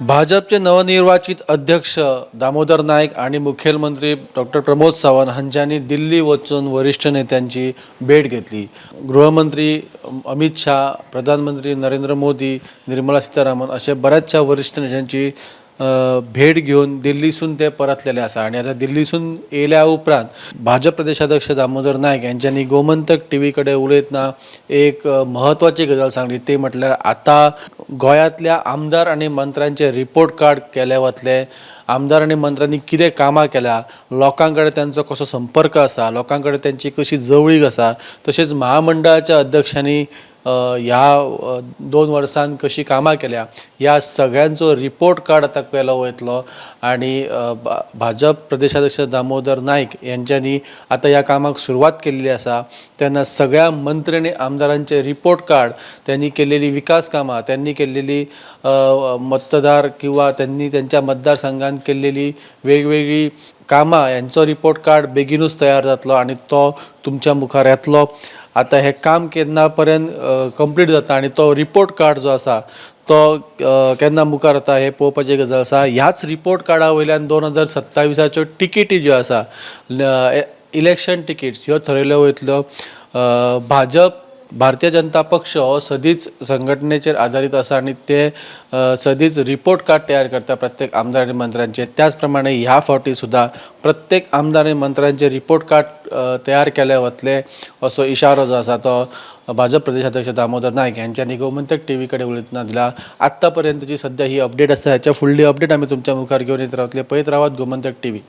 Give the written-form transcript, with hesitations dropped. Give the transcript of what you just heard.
भाजपचे नवनिर्वाचित अध्यक्ष दामोदर नायक आणि मुखेलमंत्री डॉक्टर प्रमोद सावंत हांच्यांनी दिल्ली वचून वरिश्ठ नेत्यांची भेट घेतली. गृहमंत्री अमित शाह, प्रधानमंत्री नरेंद्र मोदी, निर्मला सीतारामन अशा बऱ्याचशा वरिश्ठ नेत्यांची भेट घेवन दिल्लीसून ते परतलेले आसा. आनी आतां दिल्लीसून येयल्या उपरांत भाजप प्रदेशाध्यक्ष दामोदर नायक यांच्यांनी गोमंतक टीव्ही कडेन उलयतना एक म्हत्वाची गजाल सांगली, ती म्हटल्यार आतां गोंयांतल्या आमदार आनी मंत्र्यांचे रिपोर्ट कार्ड केले वतले. आमदार आनी मंत्र्यांनी कितें कामां केल्या, लोकां कडेन तांचो कसो संपर्क आसा, लोकां कडेन तेंची कशी जवळीक आसा, तशेंच महामंडळाच्या अध्यक्षांनी ह्या 2 वर्सांत कशी कामां केल्या, ह्या सगळ्यांचो रिपोर्ट कार्ड आतां केलो वयतलो. आनी भाजप प्रदेशाध्यक्ष दामोदर नायक यांच्यांनी आतां ह्या कामाक सुरवात केल्ली आसा. तेन्ना सगळ्या मंत्री आनी आमदारांचे रिपोर्ट कार्ड, त्यांनी केलेली विकास कामां, त्यांनी केलेली मतदार किंवा त्यांनी त्यांच्या मतदारसंघात केलेली वेगवेगळी कामां यांचो रिपोर्ट कार्ड बेगीनूच तयार जातलो आनी तो तुमच्या मुखार येतलो. आतां हें काम केन्ना पर्यंत कंप्लीट जाता आनी तो रिपोर्ट कार्ड जो आसा तो केन्ना मुखार येता हें पळोवपाची गजाल आसा. ह्याच रिपोर्ट कार्डा वयल्यान 2027आच्यो टिकेटी ज्यो आसा, इलेक्शन टिकेट्स ह्यो थरयल्यो वयतल्यो. भाजप भारतीय जनता पक्ष हो सदींच संघटनेचेर आदारीत आसा आनी ते सदींच रिपोर्ट कार्ड तयार करता प्रत्येक आमदार आनी मंत्र्यांचे. त्याच प्रमाणे ह्या फावटी सुद्दां प्रत्येक आमदार आनी मंत्र्यांचे रिपोर्ट कार्ड तयार केले वतले असो इशारो जो आसा तो भाजप प्रदेशाध्यक्ष दामोदर नायक यांच्यांनी गोमंतक टीव्ही कडेन उलयतना दिला. आत्तापर्यंतची सध्या ही अपडेट आसा. ह्याच्या फुडली अपडेट आमी तुमच्या मुखार घेवन येत रावतले. पळयत रावात गोमंतक टीव्ही.